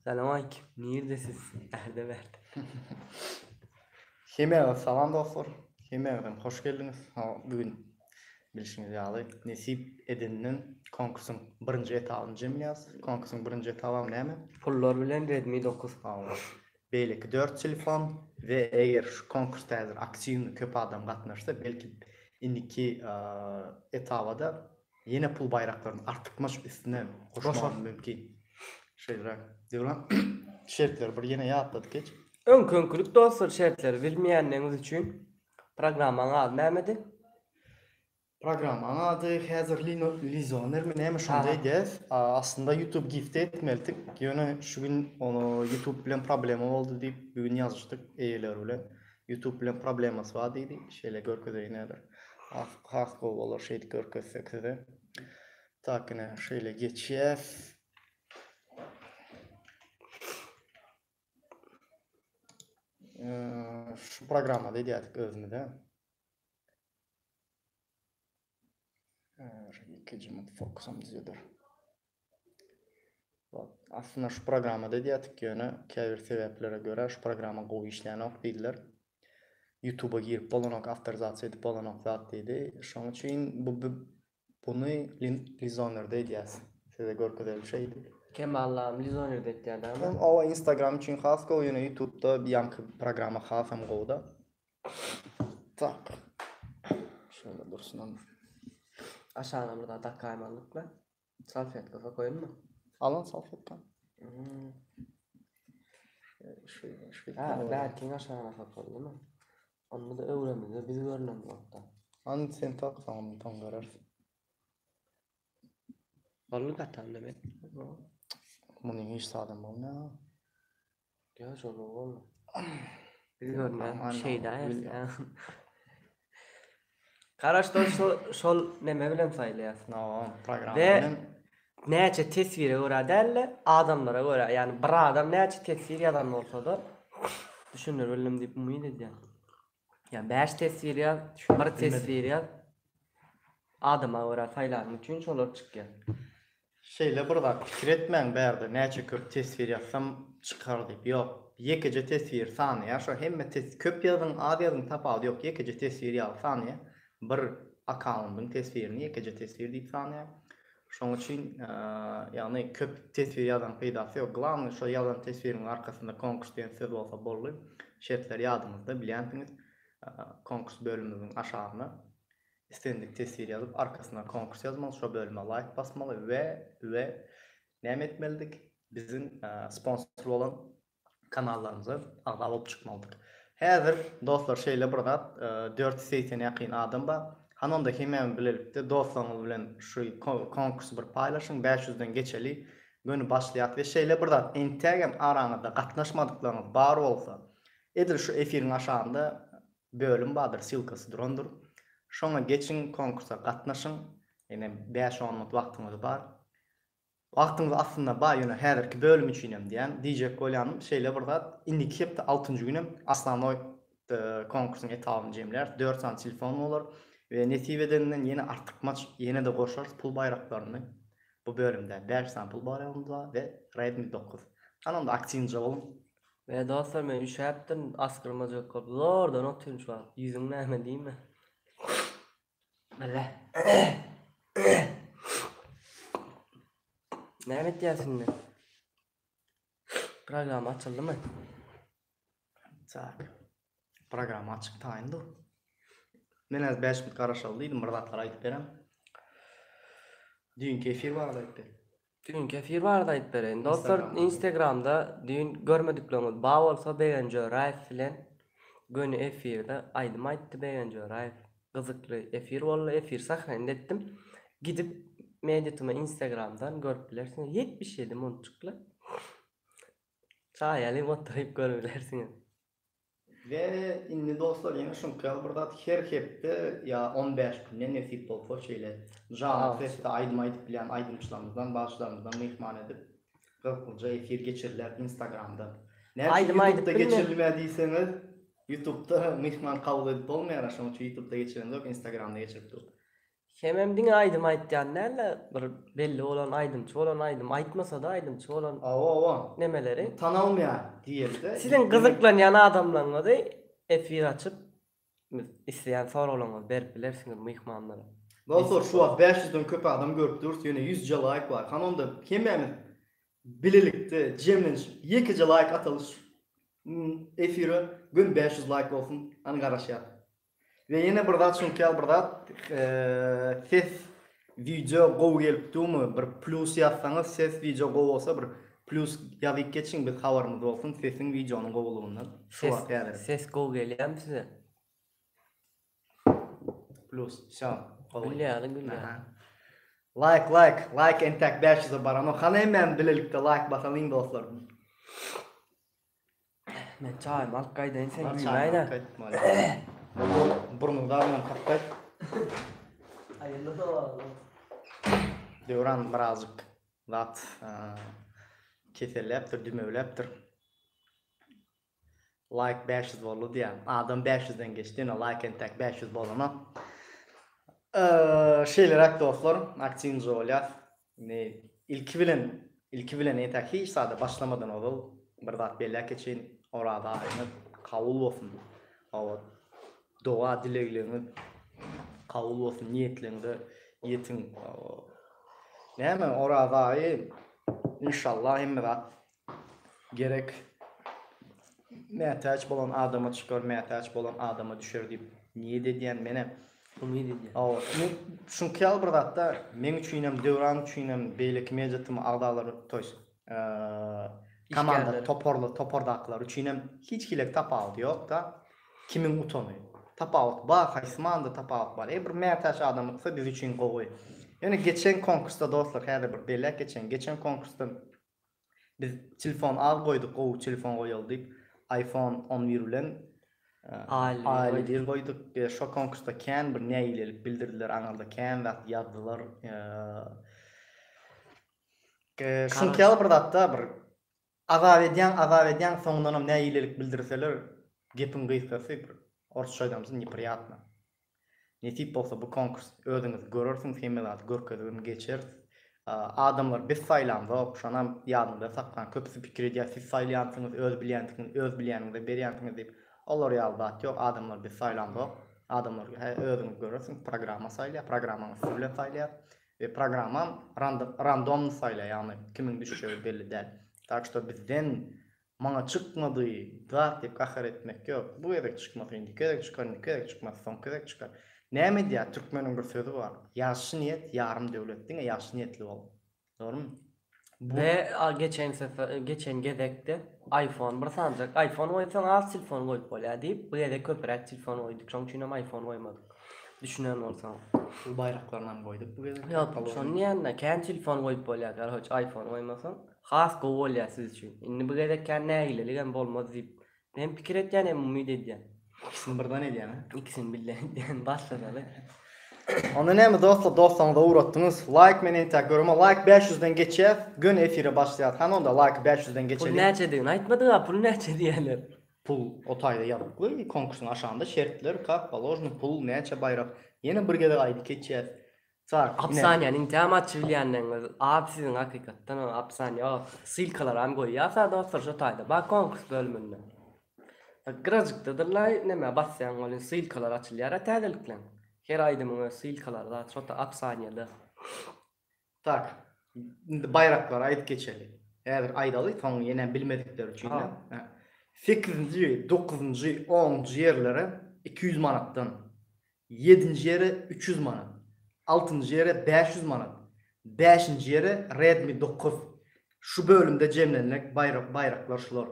Salam aleýkum. Nirde siz? Ärde bärde. Hemmäňize salam dostlar. Hemmäňizem hoş geldiňiz. Bu gün bilşiňiz ýaly nesip edenden konkursyň birinji etabyny jemleýäs. Konkursyň birinji etabam näme? Pullar bilen Redmi 9. Hawa. Beýleki 4 telefon we eger şu konkursda häzir aktiwny köp adam gatnaşsa, belki indiki etabada Ýene pul baýraklaryny artykmaç üstüne goşmagym mümkin. Şeýleräk. Döwran şertleri bir ýene ýatladyp geç. Öňki-öňkülik dostlar şertleri bilmeýänligiňiz üçin programmaň ady nämedi? Programmaň ady häzir Lino Lizonermi näme şonda edýäs. Aslynda YouTube gift etmelidik. Ýöne şu gün ony YouTube bilen problema boldy diýip bu gün ýazyşdyk eýeleri bilen. YouTube bilen problemasy bar diýdi. Şeýle görkezeýin häzir. Has has gowy bolar şeýdip görkezsek size. Tak ine şeýle geçýäs. Şu programmada edýärdik özümize. Ikinji minut fokusam düzeder. Aslynda şu programmada edýärdik ýöne käbir sebäplere görä şu programma gowy işlänok diýdiler. Youtube-a girip bolanok, awtorizasiýa edip bolanok zat diýdi. Şonuň üçin bu buny Lizonerde edýäs. Size görkezeli şeýdip. Kemallam Lizonerde etýär dämi? Owa Instagram üçin has gowy ýöne Youtube-da ýaňky programma hasam gowuda. Tak. Şöyle dursun onda. Aşagyna bir zat dakaýmalyk-la. Salfetka sokaýynmy? Alan salfetka. Hmm. Şu şu Ha, bärkiň aşagyna sokalymy? Onda da öwrenmizde biz görünemzokda. An sen tak soň soň göreris. Boldy gatam demek. Muny hiç zadam bolmaýar. Ýa şol boldy. Biz görmän şeýdä ýa. Garaş şol şol neme bilen saýlaýas. No, programma Ve bilen. näçe teswire görä däl-de, adamlara görä, ýagny bir adam näçe teswir ýazan bolsa-da düşündirip bildim diýip umyt edýän. Ýa 5 teswir ýaz, bir teswir ýaz. Adama görä saýlanyň üçin şolar çykýar. Şeýle bir zat pikir etmäň bärde näçe köp teswir ýazsam çykar diýip ýok ýekeje teswir sanaýar şo hemme tes köp ýazyň az ýazyň tapawudy ýok ýekeje teswir ýaly sanaýar bir akkaundyň teswirini ýekeje teswir diýip sanaýar şoň üçin ýagny köp teswir ýazan peýdasy ýok glawnyý şo ýazan teswiriň arkasynda konkurs diýen söz bolsa boldy şertler ýadyňyzda bilýänsiňiz konkurs bölümimiziň aşagynda Islendik teswir ýazyp arkasyna konkurs ýazmaly şo bölüme laýk basmaly we we näme etmelidik biziň sponsor bolan kanallarymyza agza bolup çykmalydyk. Häzir dostlar şeýle bir zat 480 ýakyn adam bar. Hany onda hemmämiz bilelikde dostlaryňyz bilen şu konkursy bir paýlaşyň 500 den geçeli göni başlaýas we şeýle bir zat entägem araňyzda gatnaşmadyklaryňyz bar bolsa edil şu efiriň aşagynda Bölüm bardyr ssylkasy durandyr. Şoňa geçiň konkursa gatnaşyň. Ýene bäş-on minut wagtyňyz bar. Wagtyňyz aslynda bar ýöne häzirki bölüm üçinem diýýän. Diýjek bolýanym şeýle bir zat indiki hepde altynjy günem osnownoý konkursyň etabyny jemläris. Dört sany telefon bolar we nesip edeninden ýene artykmaç ýene-de goşarys pul baýraklaryny. Bu bölümde bäş sany pul baýragymyz bar we Redmi 9. Hany onda aktiwnyja boluň. We dostlar men üşäpdim asgyrmajak bolup zordan otyryn şu wagt ýüzüň näme diýme. Bile. Näme etýäs indi? Programma açyldymy? Tak. Programma açyk taýyn dur. Men az 5 minut garaşaly diýdim, bir zatlar aýdyp berem. Düýnki efir barada aýdyp ber. Düýnki efir barada aýdyp bereýin. Dostlar, Instagramda düýn görmedikleriňiz bar bolsa Begenç Öraýew bilen göni efirde aýdym aýtdy Begenç Öraýew. Gyzykly efir boldy. Efir sahrenit etdim. Gidip Mediatuma Instagramdan görüp bilersiňiz. 77 minutjykly. Çaý alyp oturyp görüp bilersiňiz. We indi dostlar ýene şuňky ýaly bir zat her hepde ýa 15 günden nesip bolsa şeýle janly sesde aýdym aýdyp bilýän aýdymçylarymyzdan bagşylarymyzdan myhman edip gyzyklyja efir geçiriler instagramda. Näme üçin Aýdym aýdyp ýutubda bilmeýän. geçirilmeýär diýseňiz ýutubda myhman kabul edip bolmaýar şonuň üçin ýutubda geçiremzok instagramda geçirip dur. Hemem diňe aýdym aýtýan däl-de, bir belli bolan aýdymçy bolan aýdym aýtmasa-da aýdymçy bolan Hawa, hawa. nemeleri. Tanalmaýar diýeli-de. Siziň gyzyklanýan adamlaryňyzy efir açyp, isleýän soraglaryňyzy berip bilersiňiz myhmanlara. Dostlar şu wagt 500 den köp adam görüp durus ýöne 100-je laýk bar. Hany onda hemmämiz bilelikde jemlenişip ýekeje laýk ataly şu efire göni 500 laýk bolsun. Hany garaşýas. We ýene bir zat şuňky ýaly bir zat ses wideo gowy gelip durmy bir plýus ýazsaňyz ses wideo gowy bolsa bir plýus ýazyp geçiň biz habarymyz bolsun sesiň wideonyň gowulygyndan şu wagt häzir. Ses gowy gelýärmi size? Plýus wsýo gowy. Gül ýaly gül ýaly. Laýk laýk laýk entäk 500-e baranok hany hemmämiz bilelikde laýk basalyň dostlar. Men çaýymy alyp gaýdaýyn, sen güýmäýdä. Burnuň dagyňam kakyp gaýt. Aýylly doganlar. Döwran birazjyk zat keselläpdir, dümewläpdir. Laýk 500 boldy diýýär. Adam 500-den geçdi, ýöne laýk entäk 500 bolanok. Şeýleräk dostlar, aktiwnyja bolýas. Indi ilki bilen, ilki bilen entäk hiç zada başlamadan ozal bir zat belläp geçeýin, Oraza aýyňyz kabul bolsun. Hawa, doga dilegleriňiz kabul bolsun, niýetleriňize ýetiň. Näme, Oraza aýy inşallah hemme zat Gerek mätäç bolan adama çykar, mätäç bolan adama düşer diýip niýet edýän menem. Umyt edýän. Hawa, şuňky ýaly bir zatda meň üçinem, Döwran üçinem, beýleki Media TM agzalary, to ýest, komanda, toparly, topardakylar üçinem hiç hili tapawudy ýok-da. Kimiň utany? Tapawut bar, haýsy manyda tapawut bar? Eger bir mätäç adam utsa biz üçin gowy. Ýöne geçen konkursda dostlar, häzir bir belläp geçeýin, geçen konkursda Biz telefon az goýduk gowy telefon goýaly diýip iPhone 11 bilen A51 goýduk. Şo konkursda kän bir nägilelik bildirdiler aňyrda kän zat ýazdylar. Şuňky ýaly bir zatda bir azap edýäň azap edýäň soňundanam nägilelik bildirseler gepiň gysgasy bir orsça aýdamsoň nepriýatno. Nesip bolsa bu konkurs özüňiz görersiňiz hemme zady görkezibem geçeris. Adamlar biz saýlamzok şonam ýadyňyzda saklaň köpüsi pikir edýär siz saýlaýansyňyz öz bilýänsiňiz öz bilýäniňize berýänsiňiz diýip olar ýaly zat ýok adamlar biz saýlamzok adamlar hä özüňiz görersiňiz programma saýlaýar programmaň üsti bilen saýlaýar we programmam randomny saýlaýar ýagny kimiň düşjegi belli däl tak şto bizden Maňa çykmady, zat diýip gahar etmek ýok. Bu gezek çykmasa indiki gezek çykar, indiki gezek çykmasa soňky gezek çykar. Näme diýýär, türkmeniň bir sözi bar, Ýagşy niýet, ýarym döwlet. Diňe ýagşy niýetli bol. Dogrumy? Bu. We geçen sefer, geçen gezekde iPhone bir sanjak iPhone goýsaň az telefon goýup bolýar diýip, bu gezek köpräk telefon goýduk. Şoň üçinem iPhone goýmadyk. Düşünen bolsaň. Pul baýraklarynam goýduk bu gezek. Ýok, şony diýýän-de, kän telefon goýup bolýar, garoç iPhone goýmasaň. Has gowy bolýar siz üçin. Indi bu gezek kän nägileligem bolmaz diýip hem pikir etýän hem umyt edýän. Ikisini birden edýäň a? Ikisini birden edýän. Başlanaly. Onda näme dostlar dostlaryňyza ugratdyňyz. Laýk men entäk göremok. Laýk 500 den geçýäs. Göni efire başlaýas. Hany onda laýky 500 den Pul geçeliň. näçedigini aýtmadyga pul näçe diýýäler. Pul o taýda ýazykly konkursyň aşagynda şertler kak položno pul näçe baýrak. Ýene bir gezek aýdyp geçýäs. Tak, ine. Opsaniýany intäm açyp bilýändigiňiz az siziň hakykatdan o opsaniýa o ssylkalaram goýýas-a dostlar şo taýda bar konkurs bölüminde. Gyrajykdadyrlaý nämä basýaň welin ssylkalar açylýar-a täzelikleň. Her aýdymyň öz ssylkalary zat şo ta opsaniýada. Tak, indi baýraklary aýdyp geçeli. Häzir aýdaly, soň ýene bilmedikler üçin-de. Sekizinji, dokuzynjy, onunjy ýerlere 200 manatdan. Ýedinji ýere 300 manat, altynjy ýere 500 manat, bäşinji ýere Redmi 9. Şu bölümde jemlenmek baýrak baýraklar şular.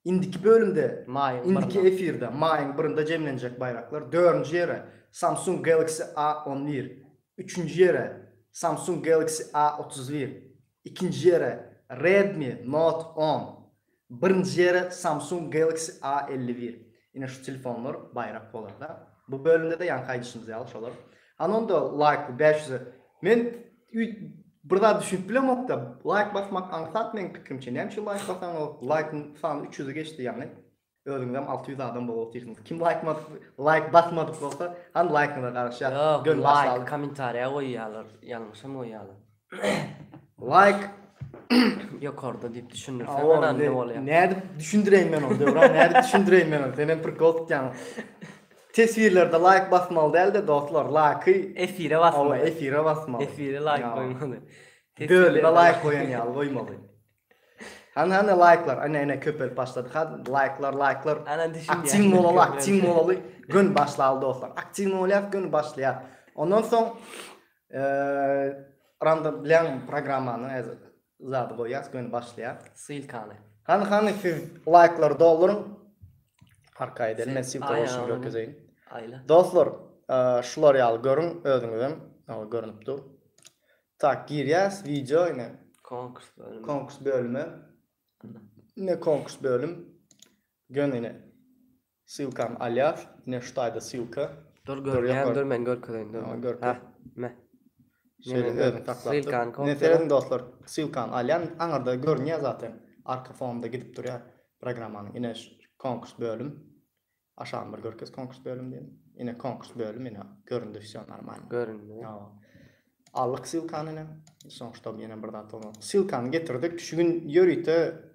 Indiki bölümde, Maýyň indiki birinde. efirde, maýyň birinde jemlenjek baýraklar, dördünji ýere Samsung Galaxy A 11, üçünji ýere Samsung Galaxy A 31, ikinji ýere Redmi Note 10, Birinji ýere Samsung Galaxy A 51. Ine şu telefonlar baýrak bolarda. Bu bölümde-de ýaňky aýdyşymyz ýaly şolar. Hany onda laýkly 500-e. Men bir zat düşünip bilemokda. Laýk basmak aňsat meň pikirimçe. Näme üçin laýk basaňok? Laýkyň sany 300-e geçdi ýaňy. Özüňizem 600 adam bolup otyrsyňyz. Kim laýk laýk basmadyk bolsa, hany laýkyňyza garaşýas. Ýok, Göni laýk kommentariýa goýýarlar, ýalňyşam goýýarlar. Laýk ýokarda diýip düşündirseň ana ne bolýar. Nädip düşündireýin men ony Döwran, nädip düşündireýin men ony? Senem prikol tutýaň. Teswirlerde laýk basmaly dälde dostlar, laýky efire basmaly. Hawa, efire basmaly. Efire laýk goýmaly. Bölüme laýk goýan ýaly goýmaly. Hany hany laýklar, ene ene köpelip başlady. Hany laýklar, laýklar. Ana düşünýän. Aktiw bolaly, aktiw bolaly. Gün başlaly dostlar. Aktiw bolýas, gün başlaýar. Ondan soň random bilen programmany häzir zady goýýas, gün başlaýar. Ssylkany. Hany hany siz laýklary dolduryň. Arka edelim, men ssylka goýuşyny görkezeýin. Aýla. Dostlar, şular ýaly görüň özüňizem, görünip dur. Tak girýäs wideo ine. Konkurs bölümi. Konkurs bölümi. Ine konkurs bölüm. Gön ine. Ssylkany alýas. Ine şu taýda ssylka. Dur görýän dur men görkezeýin dur. Görkez. Me. Şeýle özüň saklap dur. Ine serediň dostlar. Ssylkany alýan aňyrda görünýär zaten. Arka fonda gidip durýar programmanyň. Ine konkurs bölüm. Aşagyny bir görkez konkurs bölüm diýen. Ine konkurs bölüm ine göründi wsё normalno. Göründi. Hawa. Aldyk ssylkany ine. Soň ştob ýene bir zat bolmaz. Ssylkany getirdik. Şu gün ýörite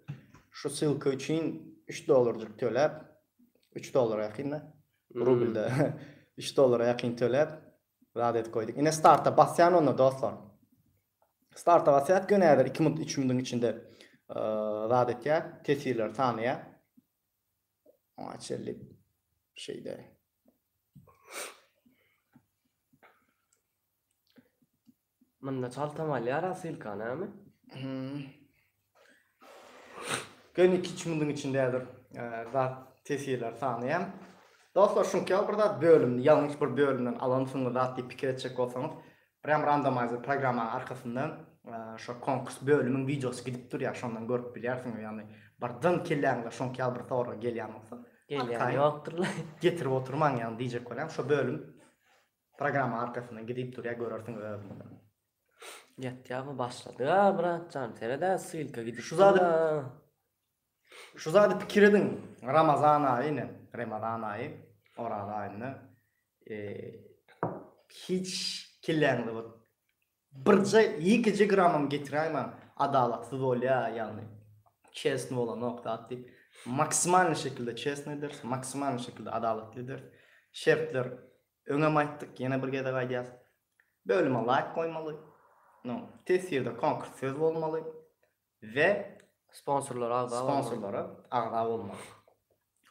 şu ssylka üçin 3 dollarjyk töläp, 3 dollara ýakyn-da. Rublda 3 dollara ýakyn töläp zat edip goýduk. Ine starta basýan onda dostlar. Starta basýas göni häzir 2 minut 3 minutyň içinde zat etýär, teswirleri sanaýar. Oňa çenli şeýle. Munda çaltam alýar a ssylkany näme? Hmm. Göni 2-3 minutiň içinde häzir e, zat tesirler sanaýan. Dostlar, şunky ýaly bir zat bölümini ýalňyş bir bölümden alansyňyz zat diýip pikir etjek bolsaňyz, Prýam randomizer programmanyň arkasynda şo konkurs bölümiň wideosy gidip durýar şondan görüp bilýärsiňiz ýagny birden kelläňize şoňky ýaly bir sorag gelýän bolsa Gelýän ýokdurlaý. Getirip oturmaň ýagny diýjek bolýan şo bölüm programmanyň arkasyndan gidip durýar görersiňiz özüňizem. Ýatýar bu başlady-a bratjan sered-ä ssylka gidip Şu zady Şu zady pikir ediň Ramazan aýy ine Remezan aýy Oraza aýynda hiç kelläňize bir birje ýekeje gramam getiräýmäň adalatsyz bolýa ýagny çesny bolanok zat diýip maksimalny şekilde çesny ederis maksimalny şekilde adalatly ederis şertler öňem aýtdyk ýene bir gezek aýdýas bölüme laýk goýmaly no teswirde konkurs söz bolmaly we Sponsorlara agza bolmaly. Sponsorlara agza bolmaly.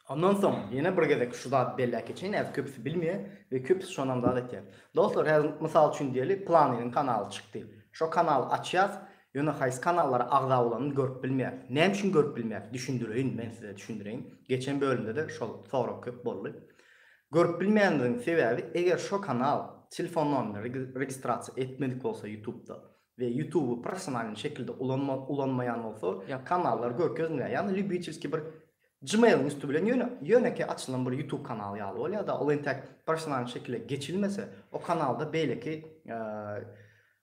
Ondan soň ýene bir gezek şu zady belläp geçeýin, häzir köpüsi bilmeýär we köpüsi şonam zat etýär. Dostlar, häzir mysal üçin diýeli, Planynyň kanaly çykdy. Şo kanaly açýas, ýöne haýsy kanallara agza bolanyny görüp bilmeýäris. Näme üçin görüp bilmeýäris? Düşündireýin, men size düşündireýin. Geçen bölümde-de şol sorag köp boldy. Görüp bilmeýänimiziň sebäbi, eger şo kanal telefon nomerini registrasiýa etmedik bolsa YouTube-da, we ýutuby professionalnyý şekilde ulanma ulanmaýan bolsa kanallar görkezmeýär. Ýagny lýubitelskiý bir gmailiň üsti bilen ýöne ýönekeý açylan bir ýutub kanaly ýaly bolýar-da, ol entäk professionalnyý şekilde geçilmese, o kanalda beýleki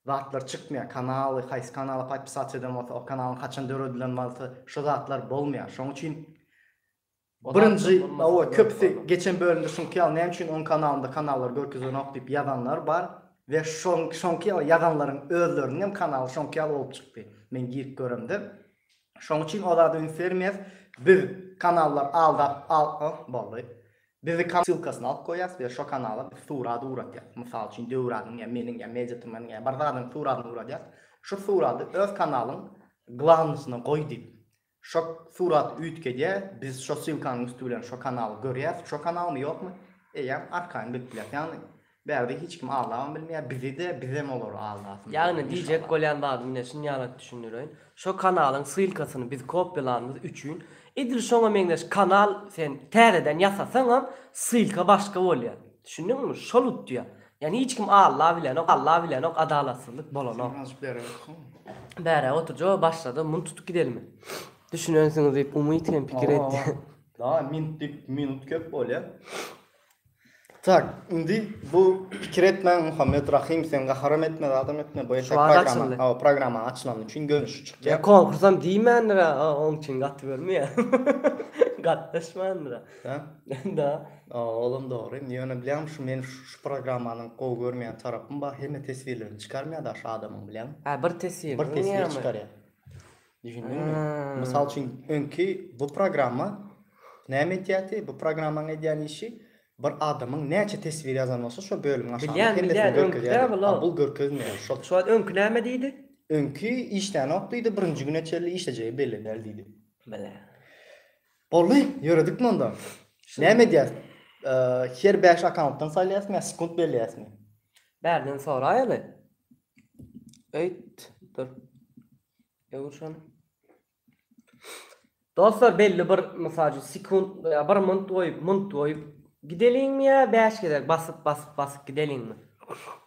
zatlar çykmaýar. Kanaly, haýsy kanala podpisasiýa eden bolsa, o kanalyň haçan döredilen bolsa, şo zatlar bolmaýar. Şonuň üçin Birinji, hawa, köpüsi geçen bölümde şuňky ýaly näme üçin oň kanalynda kanallar görkezenok diýip ýazanlar bar we şoň şoňky ýaly ýazanlaryň özleriniňem kanaly şoňky ýaly bolup çykdy. Men girip göremde. Şoň üçin o zada üns bermeýäs. Biz kanallar aldap al o boldy. Bizi ssylkasyny alyp goýýas we şo kanala biz surat ugratýas. Mysal üçin Döwranyň ýa meniň ýa Media Tmeniň ýa bir zadyň suradyny ugradýas. Şu surady öz kanalyň glawnysyna goý diýip. Şo surat üýtgedýär, biz şo ssylkanyň üsti bilen şo kanaly görýäs, şo kanalmy ýokmy, eýýäm arkaýyn bilip bilýäs. Ýagny bärde hiç kim aldabam bilmeýär, bizi-de, bizem olary aldasymyz Ýagny diýjek bolýan zadym ine şunýalak düşündireýin. Şo kanalyň ssylkasyny biz kopýalanymyz üçin edil şoňa meňzeş kanal sen täzeden ýasasaňam ssylka başga bolýar. Düşündiňmi? Şol utýar. Ýagny hiç kim allabilenok, allabilenok adalatsyzlyk bolanok. Sen azjyk bäräk otur. Bäräk otur jo başlady muny tutup gidelimi. Düşünensiňiz diýip umyt hem pikir etýän. Dawaý minut diýip minut köp bolýa. Tak indi bu pikir etmäň Muhammet Rahym sen gaharam etme zadam etme bu Şu wagt açyldy. Hawa programma açylany üçin göni şu çykýar. Ýa konkursam diýmändir a oň üçin gaty görmeýän. Gatnaşmandyr. Hä? Da. Olam dogry. Ýöne bilýäňmi şu men şu programmanyň gowy görmeýän tarapym bar, hemme teswirlerini çykarmaýar-da şu adamyň bilýäňmi? Hä, bir teswir. Bir teswir çykarýar. Düşündiňmi? Mysal üçin öňki bu programma näme edýärdi? Bu programmaň edýän işi bir adamyň näçe teswir ýazan bolsa şo bölümiň aşagynda Bilýän, hemmesini bilýän, öňki görkezýärdi. däl A ol. bul görkezmeýär. Şol Şu wagt öňki näme diýdi? Öňki işlänok diýdi, birinji güne çenli işlejegi belli däl diýdi. Bile. Boldy, ýöredikmi onda? Näme edýäs? Her 5 akkauntdan saýlaýasmy ýa sekunt belleýäsmi? Bärden soraýaly. Öýt, dur. Öwür şony. Dostlar belli bir mysal üçin sekunt ýa bir munt goýup, munt goýup gideliňmi ýa 5 gezek basyp basyp basyp gideliňmi?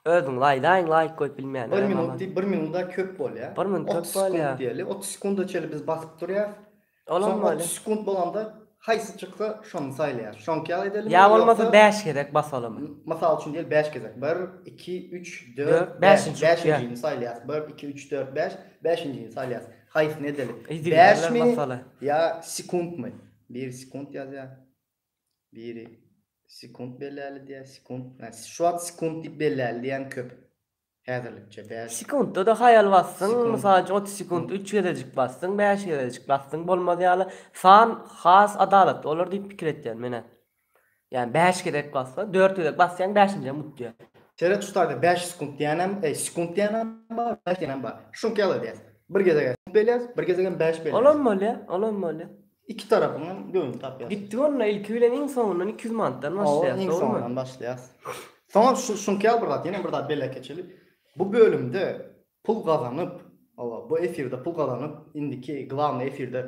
Özüňiz aýdaýyň laýk goýup bilmeýänler. Bir minut diýip, bir minuda köp bolýar. Bir minut köp bolýar. 30 sekunt diýeli. 30 sekunda çenli biz basyp durýas. Olam Soň bolýar. 30 sekunt bolanda haýsy çyksa şony saýlaýas. Şoňky ýaly edelimi? Ýa bolmasa 5 gezek basalymy? Mysal üçin diýeli 5 gezek. 1 2 3 4 5. 5. Bäşinjini saýlaýas. 1 2 3 4 5. Bäşinjini saýlaýas. Haýsyny edeli? Yzygiderler 5 mi basaly. ýa sekuntmy? Biri sekunt ýazýar. Biri sekunt belläli diýýär. Sekunt. Şu wagt sekunt diýip belläli diýen köp. Häzirlikçe 5. Sekuntda-da haýal basdyň, mysal üçin 30 sekunt 3 gezejik basdyň, 5 gezejik basdyň bolmaz ýaly san has adalatly bolar diýip pikir etýän men-ä. Ýagny 5 gezek bassaň, 4 gezek basýaň, bäşinjem utýar. Seret şu taýda 5 sekunt diýenem, eý sekunt diýenem bar, 5 diýenem bar. Şuňky ýaly edýäs. Bir gezek sekunt belýäs, bir gezegem 5 belýäs. Olam bolýar, olam bolýar. Iki tarapyňam göwnüni tapýas. Gitdik onda ilki bilen iň soňundan 200 manatdan başlaýas, iň dogrymy? soňundan başlaýas. Soňam şu şuňky ýaly bir zat, ýene bir zat belläp geçeli. Bu bölümde pul gazanyp, hawa, bu efirde pul gazanyp, indiki glawnyý efirde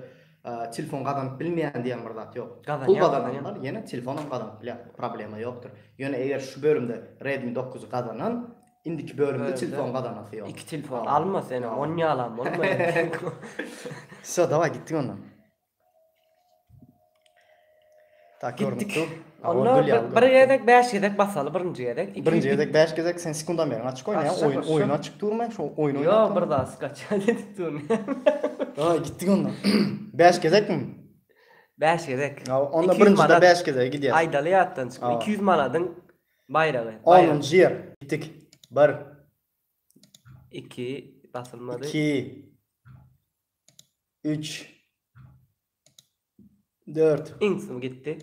telefon gazanyp bilmeýän diýen bir zat ýok. Pul Gazanýar, gazanýar. gazananlar ýene telefonam gazanyp bilýär, problema ýokdur. Ýöne eger şu bölümde Redmi 9-y gazanan, indiki bölümde Bölümde telefon gazanasy ýok. Iki telefon alma senem, on ýalam bolmaýar. Wsё, daway gitdik onda. Tak görnüp Gitdik. dur. Hawa, Onda gül ýaly bir, bir görnüp dur. gezek 5 gezek basaly birinji gezek. Iki Birinji gezek 5 gezek sen sekundam beriň açyk oýnaýaň. Açjak Oýun bolsa. oýun açyk durmaý, şo oýun Yo oýnap bir durmaý. zat skaçat edip durun. Daway gitdik onda. 5 gezekmi? 5 gezek. Hawa, onda 200 birinjide manat. 5 gezege gidýäs. Aýdaly ýatdan çykma. Hawa. 200 manadyň baýragy. Baýrak. 10-njy ýer. Gitdik. 1 2 basylmady. 2 3 4 Iňsim gitdi.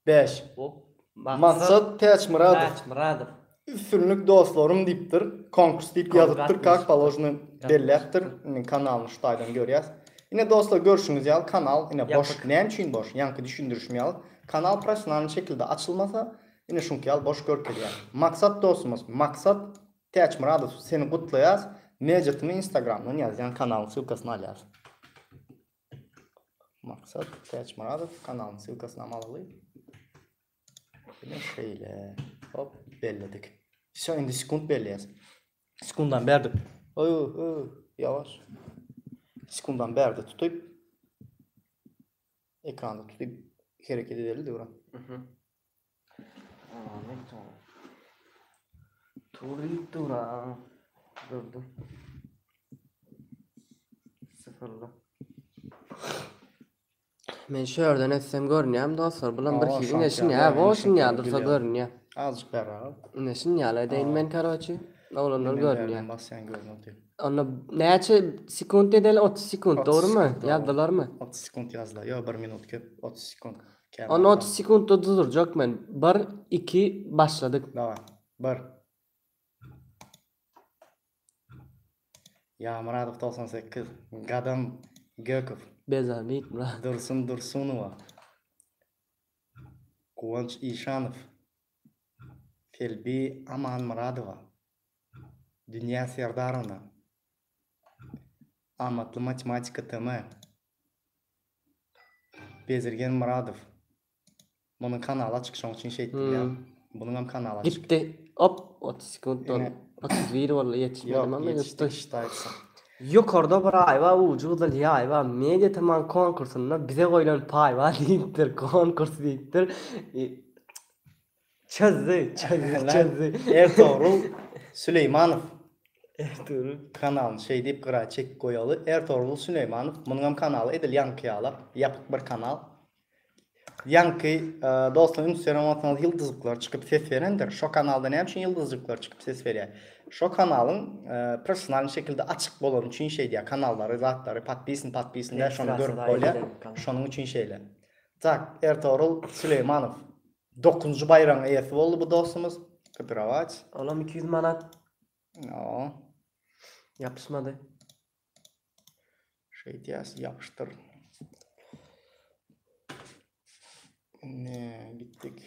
5 Hop. Maksat Täçmyradow. Täçmyradow. Üstünlik dostlarym diýipdir. Konkurs diýip ýazypdyr. Kak položno belläpdir. Indi kanalyny şu taýdan görýäs. Ine dostlar görşüňiz ýaly kanal ine boş. Ýapyk. Näme üçin boş? Ýaňky düşündirişim ýaly kanal professionalny şekilde açylmasa ine şuňky ýaly boş görkezýär. Maksat dostumyz Maksat Täçmyradow seni gutlaýas. Media-tmy Instagramdan ýazýan kanalyň ssylkasyny alýas. Maksat Täçmyradow kanalyň ssylkasyny hem alaly. Ine şeýle. Hop, belledik. Wsё, indi sekunt belleýäs. Sekundan bärde. Oý, oý, ýawaş. Sekundan bärde tutup ekranda tutup hereket edeli döwran. Mhm. Tur diýip dur ha. Durdy. Sıfırla. Men şu ýerden etsem görünýärmi dostlar? Bulam bir Hawa, hili şoňky ine şin ýaly, ýa, ine bo şin şoňky ýa ýaly dursa gülýär. görünýär. Azjyk bärräk al. Ine şin ýaly edeýin men karoçi. Oglanlar Men görünýär. bärden basýan görünip otyr. Onda näçe sekunt edeli? 30 sekunt 30 dogrymy? sekunt, hawa. Ýazdylarmy? 30 sekunt ýazdylar. Ýok, 1 minut köp, 30 sekunt. Käbir Onda adam. 30 sekuntda durdurjak men. 1 2 başladyk. Daway. 1 Ýamyradow 98, Gadam Gökow. Bezabit Myrat. Dursun Dursunowa. Guwanç Işanow. Selbi Amanmyradowa. Dünýä Serdarowna. Amatly matematika TM. Bezirgen Myradow. Munuň kanaly açyk şoň üçin şeýtdim ýa. Munuňam kanaly açyk. Gitdi. Op, 30 sekunt boldy. Ine. 31 boldy, ýetişmedim Ýok, ama ýetişdik ýetdi. ştaýtsa. Ýokarda bir aý bar, ujy gyzyl ýaý bar. Media Taman konkursynda bize goýlan paý bar diýipdir, konkurs diýipdir. Çözdi, çözdi, çözdi. Ertogrul Süleýmanow Ertugrul. kanalyny şeý diýip gyra çekip goýaly. Ertogrul Süleýmanow, munuňam kanaly edil ýaňky ýalak, ýapyk bir kanal. Ýaňky dostlar üns beren bolsaňyz ýyldyzjyklar çykyp ses berendir. Şo kanalda näme üçin ýyldyzjyklar çykyp ses berýär? Şo kanalyň professionalnyý şekilde açyk bolany üçin şeýdýär. Kanallary, zatlary podpisan, podpisan däl şony görüp bolýar. Şonuň üçin şeýle. Tak, Ertogrul Süleýmanow. Dokuzynjy baýragyň eýesi boldy bu dostumyz. Kopirować. Olam 200 manat. Ýa. Ýapyşmady. Şeýdýäs, ýapyşdyr. Indi gitdik.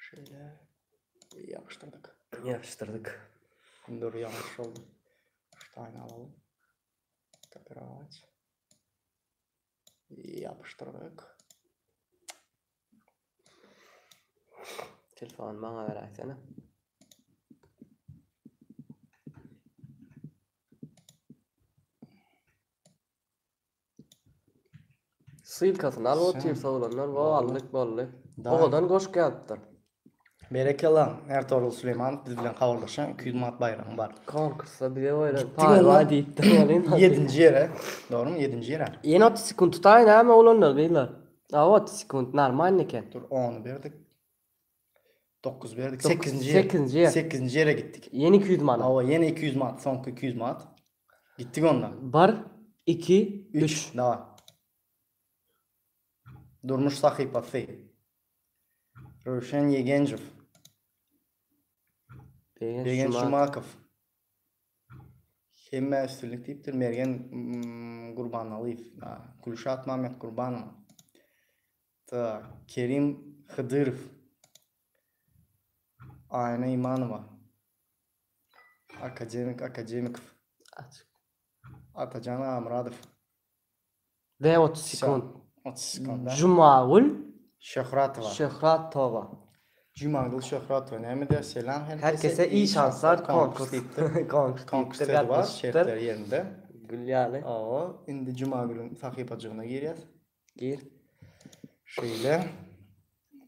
Şeýle ýapyşdyrdyk. Ýapyşdyrdyk. Dur ýalňyş oldy. Şu taýyny alalım. Kopirovat. Ýapyşdyrdyk. Telefony maňa beräýsene. Ssylkasyny alyp otyrys oglanlar. Bo aldyk boldy. Owadan goşgy ýazypdyr. Berekella Ertogrul Süleýmanow biz bilen habarlaşan 200 manat baýragyň bar. Konkursda bize goýlan paý bar diýipdir welin. Ýedinji ýere. Dogrymy? Ýedinji ýere. Ýene 30 sekunt tutaý näme oglanlar gyzlar. A 30 sekunt normalny eken. Dur ony berdik. 9 berdik. 8-nji ýer. 8-nji ýer. 8-nji ýere gitdik. Ýene 200 manat. Hawa, ýene 200 manat, soňky 200 manat. Gitdik onda. 1 2 3. Daway. Durmuş sahypasy. Röwşen Ýegenjow. Begenç Jumakow. Hemmä üstünlik diýipdir Mergen Gurbanalyýew. Gülşat Mametgurbanowa. Tak, Kerim Hydyrow. Aýna Imanowa. Akademik Akademikow. Açyk. Atajan Agamyradow. We 30 sekund. 30 sekund. Jumagül Şöhratowa. Şöhratowa. Jumagül Şöhratowa näme diýýär? Selam herkese. Herkese iyi şanslar konkurs diýipdir. Konkurs Konkurs sözi bar, şertler ýerinde. Gül ýaly. Hawa, indi Jumagülüň sahypajygyna girýäs. Gir. Şeýle.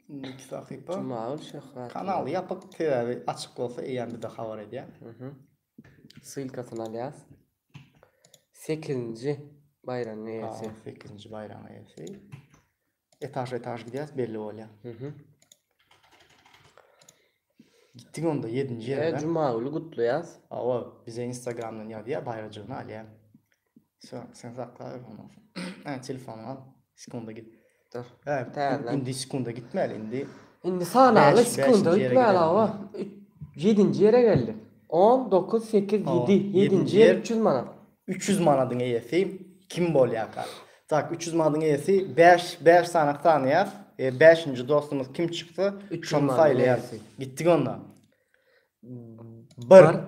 Indiki sahypa. Jumagül Şöhratowa. Kanal ýapyk, sebäbi açyk bolsa eýýäm bize habar edýär. Mhm. Ssylkasyny alýas. Sekizinji baýragyň eýesi. Ha, sekizinji baýragyň eýesi. Etaž etaž gidýäs belli bolýar. Mhm. Gitdik onda ýedinji ýere. E, Jumagüli gutlaýas. Hawa, bize Instagramdan ýazýar, baýrajygyny alýar. Sen, sen saklaber ondan soň. Hä, telefonyňy al. Sekunda git. Dur. Hä, Täzeden. indi sekunda gitmeli, indi. Indi sanaly Bäş- sekunda bäşinji ýere gitmeli gidelim. hawa. Ýedinji ýere geldik. 10, 9, 8, Hawa, 7. ýedinji Ýedinji ýer ýer. 300 manat. 300 manadyň eýesi kim bolýarka? Tak, 300 manadyň eýesi 5 5 sany sanaýas. E, 5-nji dostumyz kim çyksa, 300 şony manadyň saýlaýas. eýesi. Gitdik onda. 1 1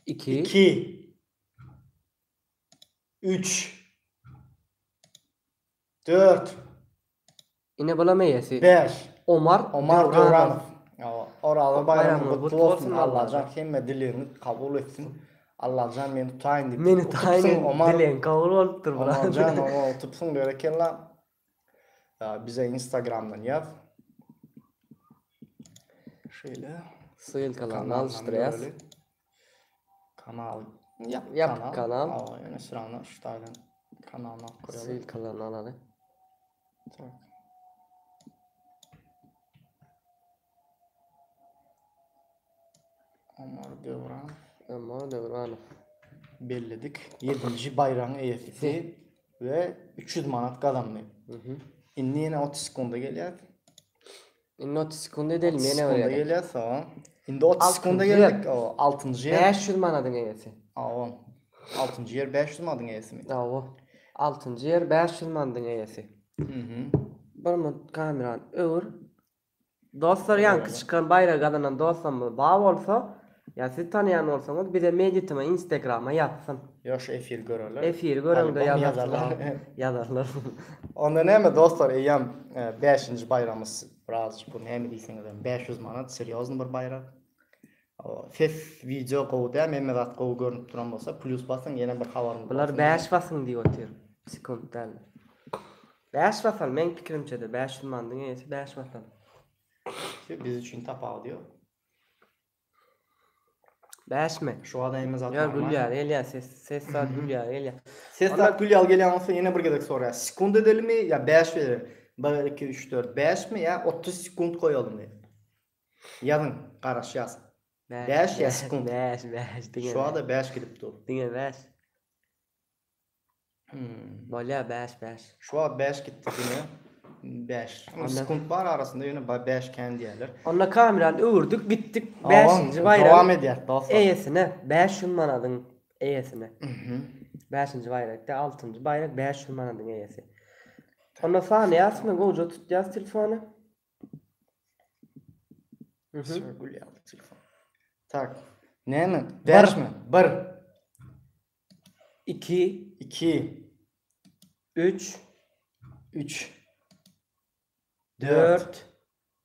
2 2 3 4 Ine bulam eýesi. 5 Omar Omar Döwranow. Döwranow. Oraza baýramyň Baýramyň gutly bolsun. Allajan hemme dilegiňi kabul etsin. Allajan meni tutaýyn diýip. Meni tutaýyn Utupsyň Omar. Dilegiň kabul bolupdyr bular. Omarjan oňa utupsyň berekella. Bize Instagramdan ýaz. Şeýle. Ssylkalaryny alyşdyrýas. Kanal. Ýapyk Ýapyk kanal. Hawa, ýöne syrany şu taýdan kanalyny alyp goýaly. Ssylkalaryny alaly. Tak. Omar Döwranow. Omar Döwranow. Belledik. 7-nji baýragyň eýesi we 300 manat gazandy. Mhm. Indi ýene 30 sekunda gelýär. Indi 30 sekunda edelim 30 ýene bir sekunda gezek. gelýär, soň. Indi 30 sekunda Altynjy geldik. ýer. O, 6-njy ýer. 500 manadyň eýesi. Hawa. 6-njy ýer 500 manadyň eýesimi? Hawa. 6-njy ýer 500 manadyň eýesi. Mhm. Bir minut kamerany öwür. Dostlar ýaňky çykan baýragy gazanan dostlarymyz bar bolsa, ýa siz tanaýan bolsaňyz bize Meditima Instagrama ýazsyn. Ýok şu efiri görerler. Efiri göreňde Albom ýazarlar. Ýazarlar. Onda näme dostlar eýýäm bäşinji baýramyz birazjyk bu näme diýseňizem 500 manat serýozny bir baýrak. Ses wideo gowy däl hemme zat gowy görnüp duran bolsa plýus basyň ýene bir habarymyz Bular bolsun. 5 basyň diýip otyr. Sekunt däl. 5 basaly meň pikirimçede 500 manadyň eýesi 5 basaly. Biz üçin tapawudy ýok. Bäşmi? Şu wagt hemme zat Ýa gül ýaly gelýär ses ses zat gül ýaly gelýär. Ses zat gül ýaly gelýän bolsa ýene bir gezek soraýar. Sekunt edelimi ýa 5 berelim? 1 2 3 4 5 mi ýa 30 sekunt goýalymy? Ýazyň, garaşýas. 5 ýa sekunt. 5 5 diňe. Şu wagta 5 gidip dur. Diňe 5. Hmm. Bolýar 5 5. Şu wagt 5 gitdi diňe. 5. Sekunt bar arasynda ýöne 5 kän diýerler. Onda kamerany öwürdik gitdik 5-nji baýragyň dowam edýär dostlar. Eýesine 500 manadyň eýesine. Mhm. 5-nji baýrakda 6-njy baýrak 500 manadyň eýesi. Onda sanaýasmy gowja tutýas telefony. Mhm. Gül ýaly telefon. Tak. Näme? 5 mi? 1 2 2 3 3 4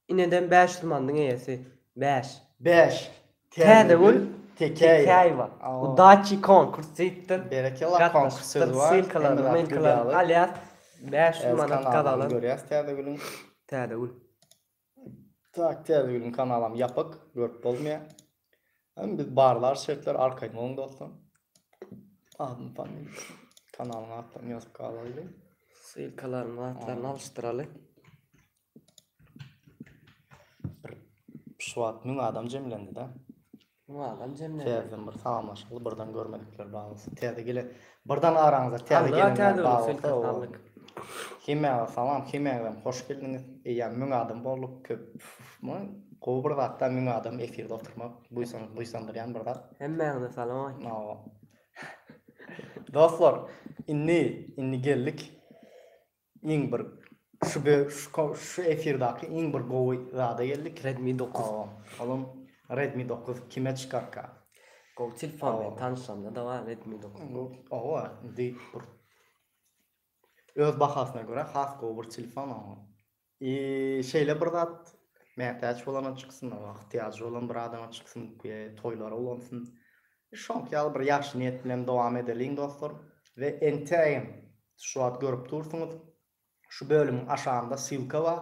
Ineden 5 mandyň eýesi. 5. 5. Täzegül Tekäýewa. Udaçi konkurs diýipdir. Berekella konkurs sözi bar. Ssylkalaryny, mylkalaryny alýas. 500 manat gazalan. Görýäs Täzegülüň. Täzegül. Tak, Täzegülüň kanalam ýapyk, görüp bolmaýar. Hem biz barlar şertler arkaýyn boluň dostlar. Adyny familiýasyny, kanalyň atlaryny ýazyp galaýly. Ssylkalaryny, atlaryny alyşdyraly. Bir şu wagt 1000 adam jemlendi-de. 1000 adam jemlendi. Täzeden bir salamlaşaly, birden görmedikler bar bolsa. Täze gelen, birden araňyza täze gelenler bar bolsa. Hemmäňize salam, hemmäňizem hoş geldiňiz. Eýýäm 1000 adam bolduk, köp. Gowy bir zatda 1000 adam efirde oturmak, buýsan, buýsandyrýan bir zat. Hemmäňize salam. Hawa. Dostlar, indi, indi geldik. Iň bir şu şu şu efirdaky iň bir gowy zada geldik. Redmi 9. Hawa, olam Redmi 9 kime çykarka? Gowy telefon men tanyşlamda-da bar Redmi 9. Hawa, indi bir öz bahasyna görä has gowy bir telefon oňa. I şeýle bir zat mätäç bolana çyksyn, oňa yhtyýajy bolan bir adama çyksyn, toýlara ulansyn. Şoňky ýaly bir ýagşy niýet bilen dowam edeliň dostlar. We entägem şu wagt görüp dursuňyz şu bölümiň aşagynda ssylka bar.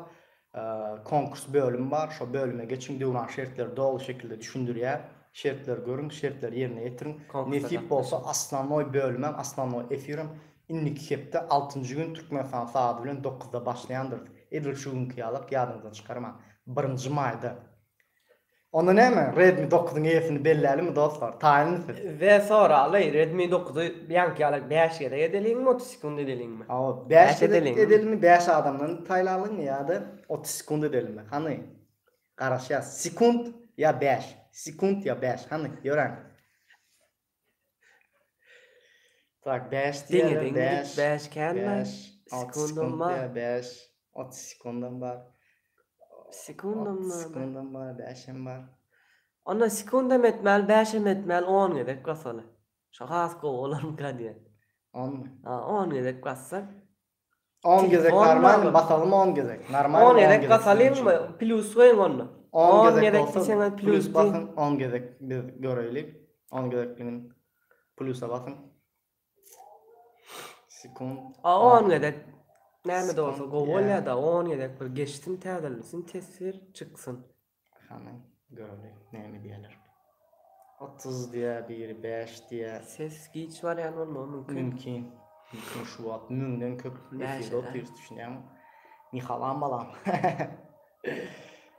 Konkurs bölümi bar. Şo bölüme geçiň Döwran şertleri doly şekilde düşündirýär. Şertleri görüň, şertleri ýerine ýetiriň. Nesip bolsa osnownoý bölümem, osnownoý efirem indiki hepde altynjy gün Türkmenistan sagady bilen dokuzda başlaýandyrys. Edil şu günki ýalak ýadyňyzdan çykarmaň. Birinji maýda. Onda näme, Redmi dokuzyň eýesini bellälimi dostlar? Taýynmy siz? We soraly, Redmi dokuzy ýaňky ýalak bäş gezek edeliňmi, 30 sekunt edeliňmi? Hawa, bäş gezek edelimi, bäş adamdan saýlalyňmy ýa-da 30 sekunt edelimi? Hany, garaşýas. Sekunt ýa bäş? Sekunt ýa bäş? Hany, ýöräň. Tak, 5 diýýärler, 5. 5 känmi? 5. Sekundam bar. 5. 30 sekundam bar. Sekundam bar. Sekundam bar, 5 hem bar. Onda sekundam etmeli, 5 hem etmeli, 10 gezek basaly. Şo has gowy bolarmyka diýen. 10 my? Ha, 10 gezek bassak. 10 gezek normalny basalymy 10 gezek? Normalny 10 gezek basalyňmy? Plus goýuň onda. 10 gezek diýseňiz plus basyň, 10 gezek biz göreýlik. 10 gezekligini plusa basyň. Sekund. A 10 gezek näme-de bolsa gowy bolýar-da, 10 gezek bir geçsin, täzelensin teswir, çyksyn. Hany göreli näme diýerler. 30 diýýär biri 5 diýýär. Ses giç barýan bolmagy mümkin. Mümkin. Mümkin şu wagt müňden köp efirde otyrys düşünýäňmi? Nihalam balam.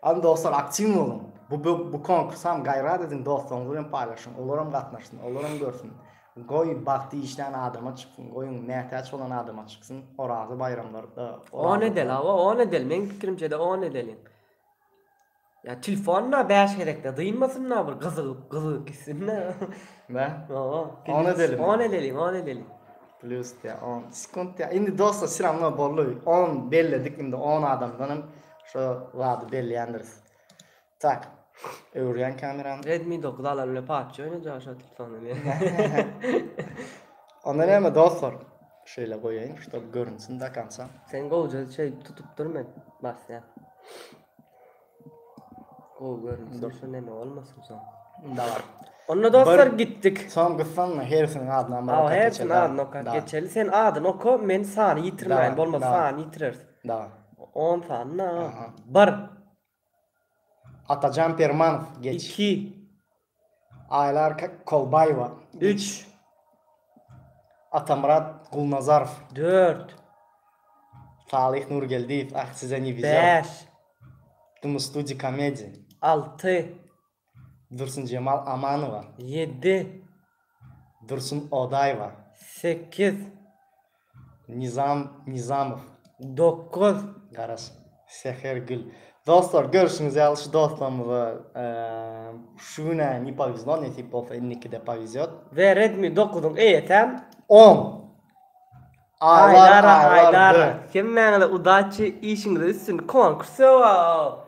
Hany dostlar aktiw boluň. Bu bu, bu konkursam gaýrat ediň dostlaryňyz bilen paýlaşyň. Olaram gatnaşsyn, olaram görsün. Goý bagty işlän adama çyksyn, goýuň mätäç bolan adama çyksyn. Oraza baýramlarda. On edeli hawa on edeli meň pikirimçede on edeliň. Ýa telefonyna 5 gezekde dynmasyn-da bir gyzygyp gyzygyp gitsin-de. Be? Hawa. On edelim. On edeliň, on edeliň. Plus diýä on. Sekunt diýä. Indi dostlar wse rawno boldy. On belledik indi on adamdan hem şo zady belleýändiris. Tak. Öwürýän kamerany. Redmi 9 alan bilen PUBG oýnajak şo telefonda men. Onda näme dostlar? Şeýle goýaýyn, ştob görünsin do konca. Sen gowja şeý tutup dur men basýan. Gowy görünsin şu neme bolmasyn soň. Daway. Onda dostlar gitdik. Soň gyssanma hersiniň adyny bir okap geçeli. Hersiniň adyny okap geçeli. Sen adyny oka men sany ýitirmäýin bolmasa sany ýitireris. Daway. 10 sany. 1. Atajan Permanow, geç. 2. Aýlar Kolbaýewa, geç. 3. Atamyrat Gulnazarow. 4. Salyh Nurgeldiýew, ah size ne wezýot. 5. Dymyş Studi Komedi. 6. Dursunjemal Amanowa. 7. Dursun Odaýewa. 8. Nizam Nizamow. 9. Garaş. Seher Gül. Dostlar görşüňiz ýaly şu dostlarymyza şu günä ne powezlo nesip bolsa indikide powezýot. We Redmi 9-yň eýesem. 10. Aýlar Aýlara aýlar aýlara. dö. Hemmäňize udaçi işiňize üstünlik konkurs ýow.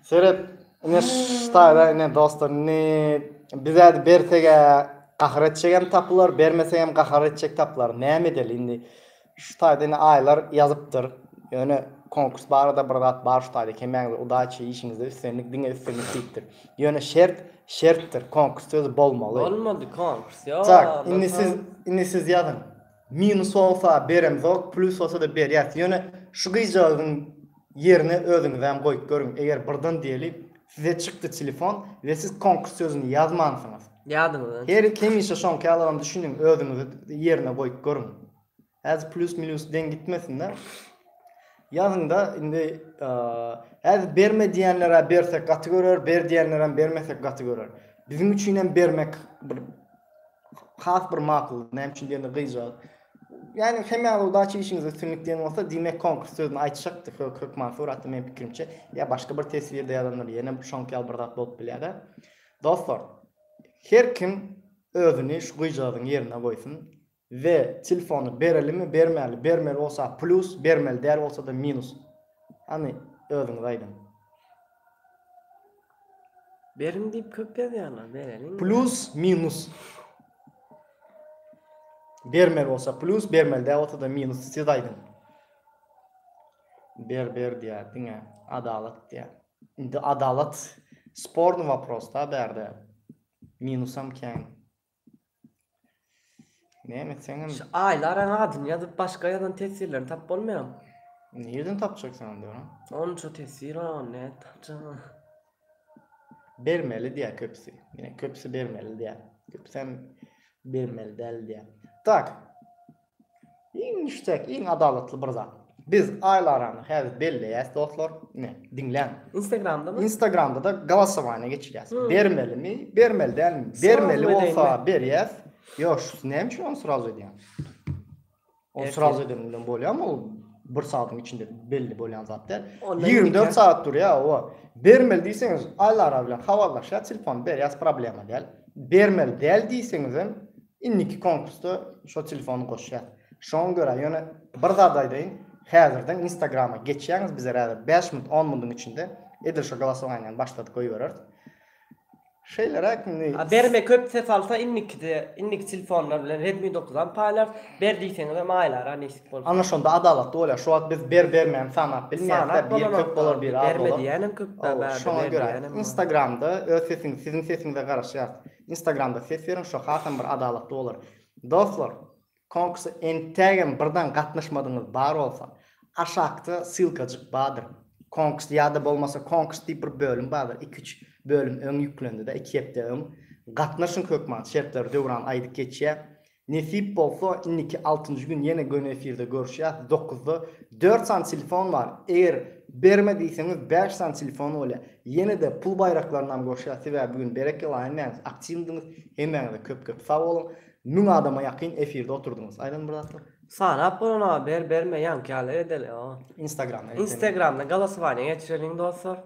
Seret ine ştaýda ine dostlar indi bizä bersegä gahar etjegem tapylar bermesegem gahar etjek tapylar näme edeli indi şu taýda ine aýlar ýazypdyr ýöne konkurs barada bir zat bar şu taýda hemmäňize udaçi işiňizde üstünlik diňe üstünlik diýipdir ýöne şert şertdir konkurs sözi bolmaly. Bolmady konkurs ýok. Tak indi siz indi siz ýazyň. Minus bolsa beremzok, plýus bolsa-da berýäs. Ýöne şu gyzjagazyň ýerine özüňizäm goýup görüň. Eger birden diýeli, size çykdy telefon we siz konkurs sözüni ýazmansyňyz. Ýadyňyzdan Her hemişe şoňky ýalygam düşüniň, özüňizi ýerine goýup görüň. Häzir plýus minus deň gitmesin-de. Ýazyňda indi häzir berme diýenler-ä bersek gaty görer, ber diýenlerem bermesek gaty görer. Biziň üçinem bermek bir Has bir makul. Näme üçin diýende gyzjagaz. Ýani hemmäňiz udaçi işiňizde üstünlik diýen bolsa, diýmek konkurs sözüni aýtjakdy hök hökman suratda meň pikirimçe. Ýa başga bir teswirde ýazandyr, ýene şoňky ýaly bir zat bolup bilýär-de. Dostlar, her kim özüni şu gyzjagazyň ýerine goýsun we telefony berelimi, bermäli, bermeli bolsa plýus, bermeli däl bolsa-da minus. Hany özüňiz aýdyň. Beriň diýip köp ýazýarlar, bereliň. Plus, minus. Bermeli bolsa plus, bermeli däl bolsa-da minus. Siz aýdyň. Ber, ber diýýär, diňe adalat diýýär. Indi adalat sporny wopros da bärde. Minusam kän. Näme etseňem. Şu Aýlaraň adyny ýazyp başga ýazan teswirlerini tapyp bolmaýamy? Nirden tapjak sen onda ony? Onça teswir bar ony nädip tapjak? Bermeli diýýär köpüsi. Ýene köpüsi bermeli diýýär. Köpüsem bermeli däl diýýär. Tak. Iň niştek, iň adalatly bir zat. Biz Aýlarany häzir belleýäs dostlar. Ine, diňläň. Instagramdamy? Instagramda-da golosowaniýa geçirýäs. Bermelimi, bermeli dälmi? Bermeli bolsa berýäs. Ýok, şu näme üçin ony srazu edýäň? Ony srazu edeniň bilen bolýarmy ol bir sagatyň içinde belli bolýan zat däl. 24 sagat durýar, hawa. Bermeli diýseňiz, Aýlara bilen habarlaşýar, telefony berýäs, problema däl. Bermeli däl diýseňizem, Indiki konkursda şo telefony goşýas. Şoňa görä ýöne bir zat aýdaýyn, häzirden instagrama geçýäňiz bizler häzir 5 minut 10 minudyň içinde edil şo golosowaniýany başladyp goýbereris. Şeýleräk indi. A berme köp ses alsa indikide indiki telefonlar bilen Redmi 9-am paýlarys. Ber diýseňizem aýlara nesip bolsa. Ana şonda adalatly bolýar. Şu wagt biz ber bermäni sanap bilmeýäs-de, biri köp bolar, biri az bolar. Berme diýýänem köp, Şoňa görä instagramda öz sesiňiz siziň sesiňize garaşýarys. Instagramda ses beriň şo hasam bir adalatly bolar. Dostlar konkursa entägem birden gatnaşmadyňyz bar bolsa aşakda ssylkajyk bardyr konkurs ýada bolmasa konkurs diýip bir bölüm bardyr iki üç bölüm öň ýüklendida iki hepde öň gatnaşyň hökman şertleri Döwran aýdyp geçýä Nesip bolsa indiki altynjy gün ýene göni efirde görüşýäs dokuzda dört sany telefon bar eger berme diýseňiz bäş sany telefon bolýa ýenede pul baýraklarynam goşýas sebäbi bu gün berekella hemmäňiz aktiwnydyňyz hemmäňize köp köp sag boluň müň adama ýakyn efirde oturdyňyz aýdan bir zatlar. Sanap bolana ber berme ýaňky ýaly edeli o. Instagramda Instagramda golosowaniýa geçireliň dostlar.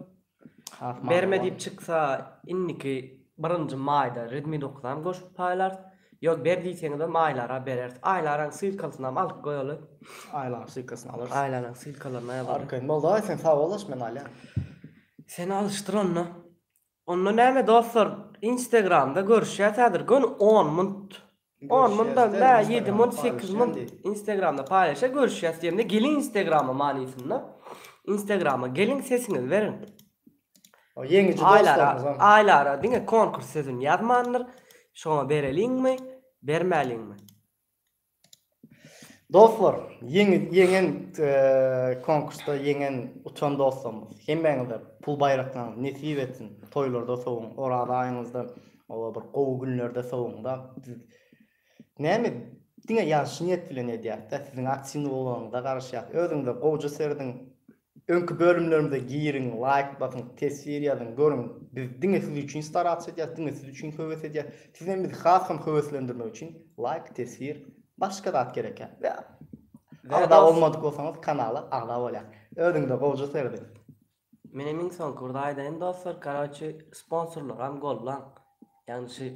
Berme diýip çyksa indiki birinji maýda Redmi dokuzam goşup paýlarys. Ýok ber diýseňizem Aýlara bereris. Aýlaraň ssylkasynam alyp goýaly. Aýlaryň ssylkasyny alarys. Aýlaraň ssylkalaryny ýazaly. Arkaýyn bol dawaý sen sag bolaş men alýan. Sen alyşdyr onda. Onda näme dostlar instagramda görüşýäs häzir göni on munt On mundan bä ýedi munt sekiz munt instagramda paýlaşa görüşýäs diýemde geliň instagrama manysynda instagrama geliň sesiňizi beriň. Ýeňiji dostlarymyzam. Aýlara diňe konkurs sözüni ýazmandyr. Şoňa bereliňmi, bermäliňmi? Dostlar, ýeňi ýeňen konkursda ýeňen utan dostlarymyz hemmäňize pul baýraklaryňyz nesip etsin. Toýlarda sowuň, oraza aýyňyzda oba bir gowy günlerde sowuňda. Biz näme diňe ýagşy niýet bilen edýäsdä, siziň aktiwny bolmagyňyza garaşýas. Özüňize gowja serediň. Öňki bölümlerimize giriň, laýk basyň, teswir ýazyň, görüň, biz diňe siz üçin starats edýäs, diňe siz üçin höwes edýäs. Siz hem bizi has hem höweslendirmek üçin laýk, teswir, başga zat gerek ýok. We agza bolmadyk bolsaňyz kanala agza bolýas. Özüňize gowja serediň. Menem iň soňky bir zat aýdaýyn dostlar, karoçi sponsorlaram gollaň. Ýagny şu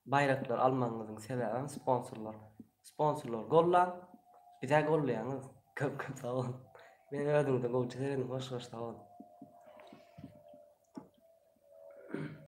baýraklary almagyňyzyň sebäbem sponsorlar. Sponsorlary gollaň, bizä gollaýaňyz. Köp köp sag boluň. Men özüňize gowja serediň hoş hoş sag boluň.